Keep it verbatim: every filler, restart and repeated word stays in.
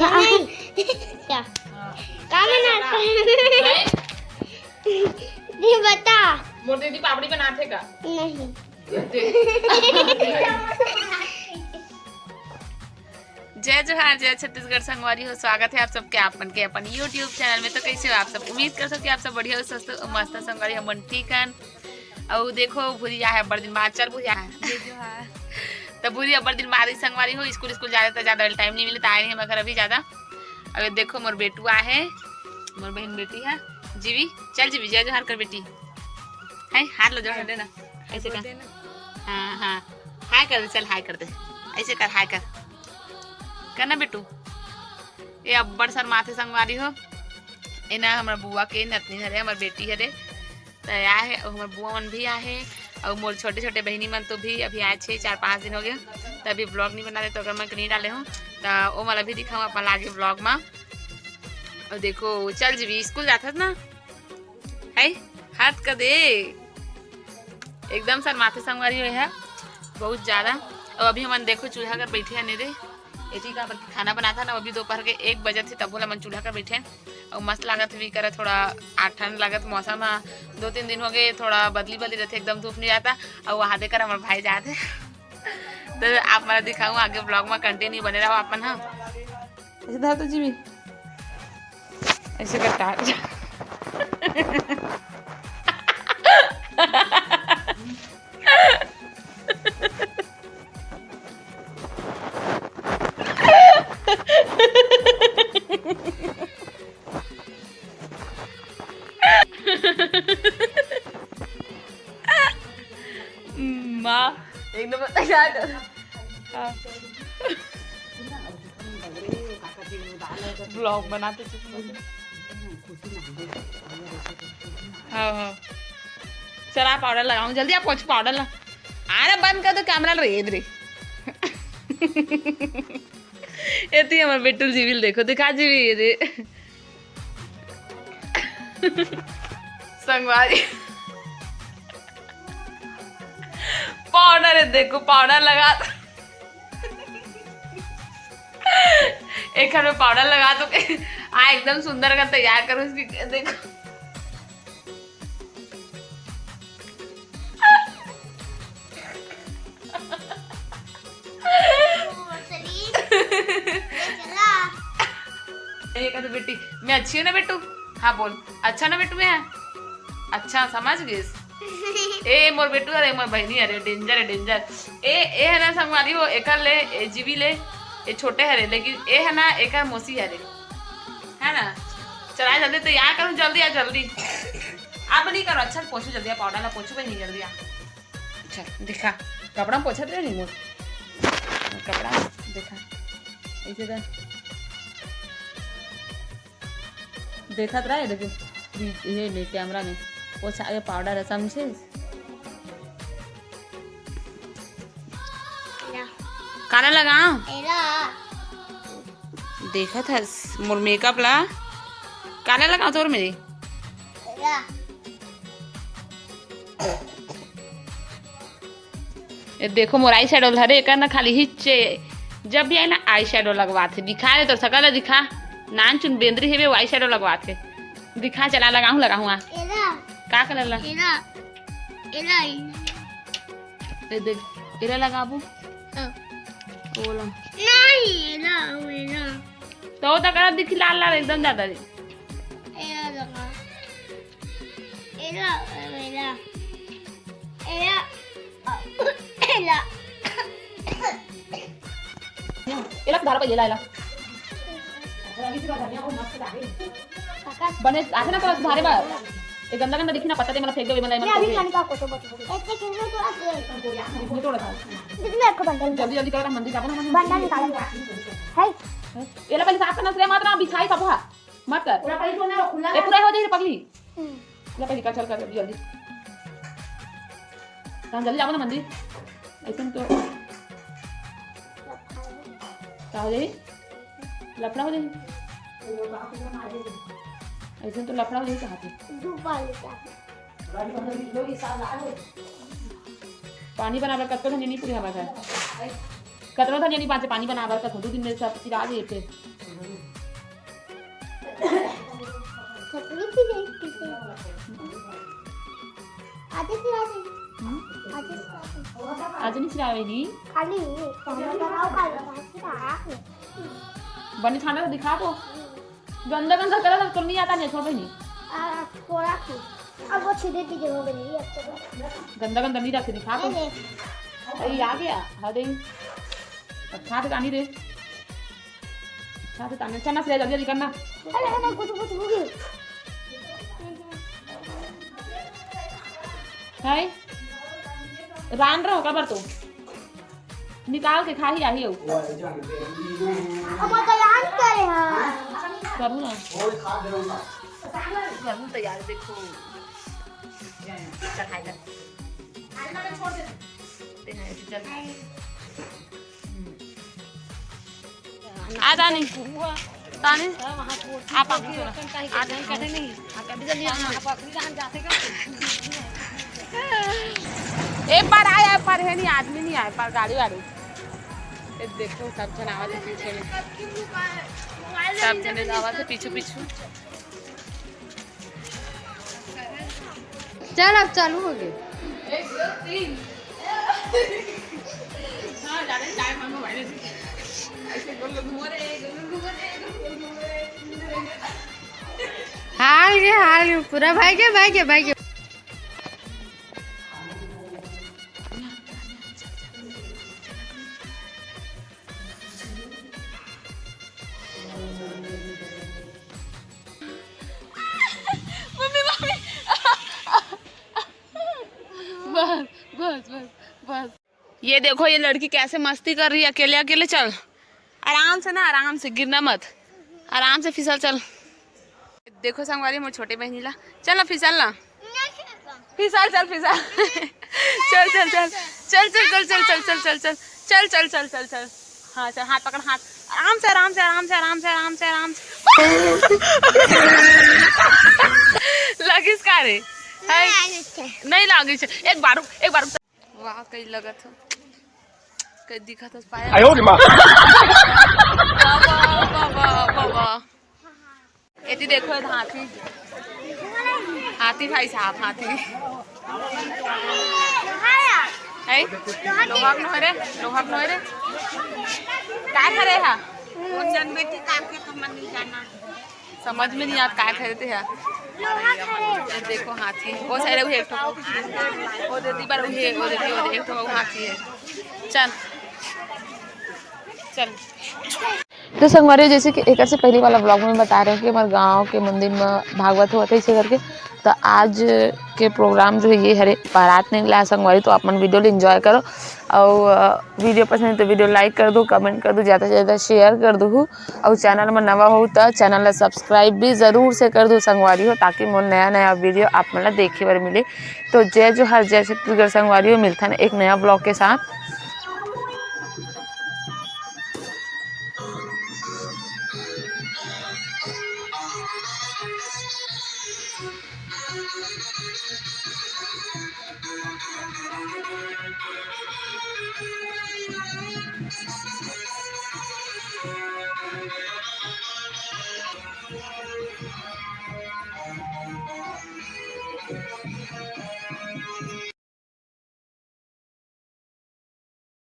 नहीं। क्या? हाँ। का बनाता है? नहीं। नहीं बता। मोर दीदी पापड़ी बनाथे का? नहीं। जय जोहार, जय छत्तीसगढ़ संगवारी हो, स्वागत है आप सबके, आप मन के अपन YouTube चैनल में। तो कैसे हो आप सब? उम्मीद कर सकते आप सब बढ़िया हो, स्वस्थ हो, मस्त हो संगवारी, हमन ठीक हन। अउ देखो भूरी आए हे अब्बड़ दिन बाद, चल भूरी आए। जय जोहार। तो भूरी अब्बड़ दिन बाद ही संगवारी हो, स्कूल स्कूल जाए तो ज्यादा टाइम नहीं मिले, तो आए नहीं हम घर अभी ज्यादा। अब देखो मोर बेटू आए हे, मोर बहन बेटी है जीवी, चल जीवी जय जोहार कर बेटी। है हाथ लो जोहार देना, ऐसे कर। हाँ हाँ, हाय कर दे, चल हाय कर दे, ऐसे कर हाय कर, करना बेटू। ये अब्बड़ शर्माथे संगवारी हो, ये ना हमर बुआ के नतनी हरे, हमर बेटी हरे, त आए हे, अउ हमर बुआ मन भी आए हे, अउ मोर छोटे छोटे बहिनी मन तो भी अभी आए छे चार पाँच दिन हो गए, त अभी ब्लॉग नहीं बना दे तो ओकर मन के नहीं डाले हूँ, त ओ मन अभी दिखाऊँ अपन आगे ब्लॉग में। अउ देखो चल जीवी स्कूल जाथस ना, है हाथ कर दे, एकदम शर्माथे संगवारी हो है बहुत ज्यादा। अउ अभी हमन देखो चूल्हा कर बैठे हन रे, एती का खाना बनाथा ना, अभी दोपहर के एक बजे थे तब बोला मन चूल्हा कर बैठे। अउ मस्त लागत भी करा, थोड़ा आ ठंड लागत मौसम ह, दो तीन दिन हो गए थोड़ा बदली बदली रहते, एकदम धूप नहीं जाता। अउ वहाँ देकर हमर भाई जात हे। तो आप मन दिखाऊँ आगे ब्लॉग में, कंटिन्यू बने रहो आप मन। हाँ ऐसे धर तो जीवी, ऐसे कर टार। माँ, एक नंबर तैयार कर। हाँ। ब्लॉग बनाते चुप हो जा। हाँ, हाँ। चला पाउडर लगाऊं, जल्दी आप पोछ पाउडर ला। अरे बंद कर दो कैमरा रे, ये रे। एती हमर बेटुल जीविल देखो, दिखा जीवी ये रे। संगवारी। पाउडर है, देखो पाउडर लगा। एक घर में पाउडर लगा तो आ एकदम सुंदर का तैयार करो इसकी, देखो। ये कह दो बेटी, मैं अच्छी हूँ ना बेटू? हाँ बोल, अच्छा ना बेटू मैं? अच्छा समझ गइस। ए मोर बेटू हरे, मोर बहिनी हरे, डेंजर है डेंजर। ए ए है ना संगवारी हो, एकर ले, ए जीवी ले, ए छोटे हरे, लेकिन ए है ना एकर मौसी हरे, है ना? चला जल्दी तैयार करो, जल्दी आ जल्दी। अब नहीं करो, अच्छा पोछो जल्दी, आ पाउडर ला पोछो बहिनी जल्दी आ। अच्छा दिखा, कपड़ा में पोछत रहे नहीं मोर, कपड़ा में दिखा, ऐसे कर। देखत रहे, लेकिन ये ले कैमरा में पोछा के पाउडर है, समझे? काला लगाओ? एला। देखत हस मोर मेकअप ला? काला लगाओ तोर मेरे? एला। ए देखो मोर आई शैडो हरे, एकर ना खाली हिच्चे, जब भी आए ना आई शैडो लगवात हे। दिखा रे तोर सकल ला दिखा, नान चुन बेंदरी हेबे, वो आई शैडो लगवात हे। दिखा चला, लगाहूँ लगाहूँ आ। एला। का कलर ला? एला। एला। ए देख, एला लगाबो। हाँ। ओला। नहीं, एला, एला। तो तकरा दिखी लाल लाल एकदम ज्यादा रे। एला लगा। एला, एला। एला, एला। एला सुधारो पहिले, एला, एला। बने, आथे ना तो सुधारे बा। ये गंदा गंदा दिखी ना, पत्ता दे, मतलब फेंक दे, ये मतलब, ये अभी मतलब। पानी का कोसो बच गई। इतने किलो तो आज ये। ये थोड़ा सा। कितने आपको बंडल? जल्दी जल्दी करो, मंदिर जाबो ना, मंदिर। बंडल निकालो। है? एला पहिले साफ करना, श्रेय मात्रा बिछाई सब हा। मत कर। पूरा पहिले छोड़ना, खुला ए, पूरा हो जाई रे पगली। हम्म। पूरा पहिले कर, चल कर, जल्दी, जल्दी। तहाँ जल्दी जाबो ना मंदिर। ऐसे में तो का हो जाई? लफड़ा हो जाई। ऐसे में तो लफड़ा हो जाई कहाँ पे? धूप वाली का। पानी बनावे कतको झन नहीं पूरी हमारे घर। कतनो धनिया नहीं बांचे, पानी बनावर तक दू दिन में सब चिरा दे थे। चटनी भी नहीं पीसे। आज चिरा दे। हम्म? आज चिरा दे। आज नहीं चिरावे नहीं। खाली टमाटर और काला चिरा। बने छाना तो दिखा दो। गंदा गंदा कलर तो नहीं आता नहीं, छोड़ नहीं। आ, थोड़ा सी। अब वो छिदे भी जगह बनी है, अब तो। गंदा गंदा नहीं रखे, दिखा दो। नहीं, नहीं। अरे, आ गया। हाँ, दे। अच्छा, तो आनी दे। अच्छा, तो ताने चना से जल्दी जल्दी करना। अरे, अरे, कुछ, कुछ हो गया। है? रान रहो, कबर तो। निकाल के खाही आही हो। अब तैयार करे हैं। करू ना। करू तैयार, देखो। चढ़ाई कर। ते हैं, ऐसे चल। हम्म। आ जानी। तानी। आप आगे चलो। आ जानी। ए, पर आए, आए, पर है नहीं, आदमी नहीं आए, पर गाड़ी वाड़ी। ए, देखो, सब जन आवा थे पीछे में। सब जन आवा थे पीछे पीछे। चल, अब चालू हो गए। एक, दो, तीन। हाँ, जाने time हम मोबाइल से। ऐसे गोल गोल घूमो रे, गोल गोल घूमो रे, गोल गोल घूमो रे। हाल के, हाल के, पूरा भाई के, भाई के, भाई के। Mummy, mummy. बस, बस, बस, बस। ये देखो, ये लड़की कैसे मस्ती कर रही है अकेले अकेले। चल, आराम से ना, आराम से, गिरना मत, आराम से फिसल चल। देखो संगवारी, मोर छोटे बहिनी ला, चल ना, फिसल ना। फिसल चल, फिसल। चल, चल, चल। चल, चल, चल, चल। हाँ, चल, हाथ पकड़, हाथ। आराम से, आराम से, आराम से, आराम से, आराम से, आराम से। लगिस का रे? है? नहीं लगिस। नहीं लगिस। एक बार रुक, एक बार रुक। वाह, कई लगत हो। कई दिखत हो पाया। आयो रे माँ। वाह, वाह, वाह, वाह, वाह। एती देखो, ये हाथी, हाथी भाई साहब, हाथी। है? लोहा के नोहरे, लोहा के नोहरे। काय करे हा? वो जन बेटी काम के तो मन नहीं जाना। समझ में नहीं आत काय करे ते हा। ये देखो हाथी, वो साइड उहे एक ठो, वो देती बार उहे, वो देती, वो एक ठो हाथी है। चल, चल। तो संगवारी, जैसे कि एकर से पहले वाला vlog में बता रहे कि हमारे गांव के मंदिर में भागवत होत है, इसे करके। तो आज के program जो है ये हरे, बारात निकला है संगवारी, तो आप मन video ल enjoy करो। और, अ, video पसंद है तो video like कर दो, comment कर दो, ज़्यादा से ज़्यादा share कर दो। और channel में नवा हो तो channel ला subscribe भी ज़रूर से कर दो संगवारी हो, ताकि मोर नया नया video आप मन ला देखे बर मिले। तो जय जोहार, जय छत्तीसगढ़ संगवारी हो, मिलथन एक नया vlog के साथ।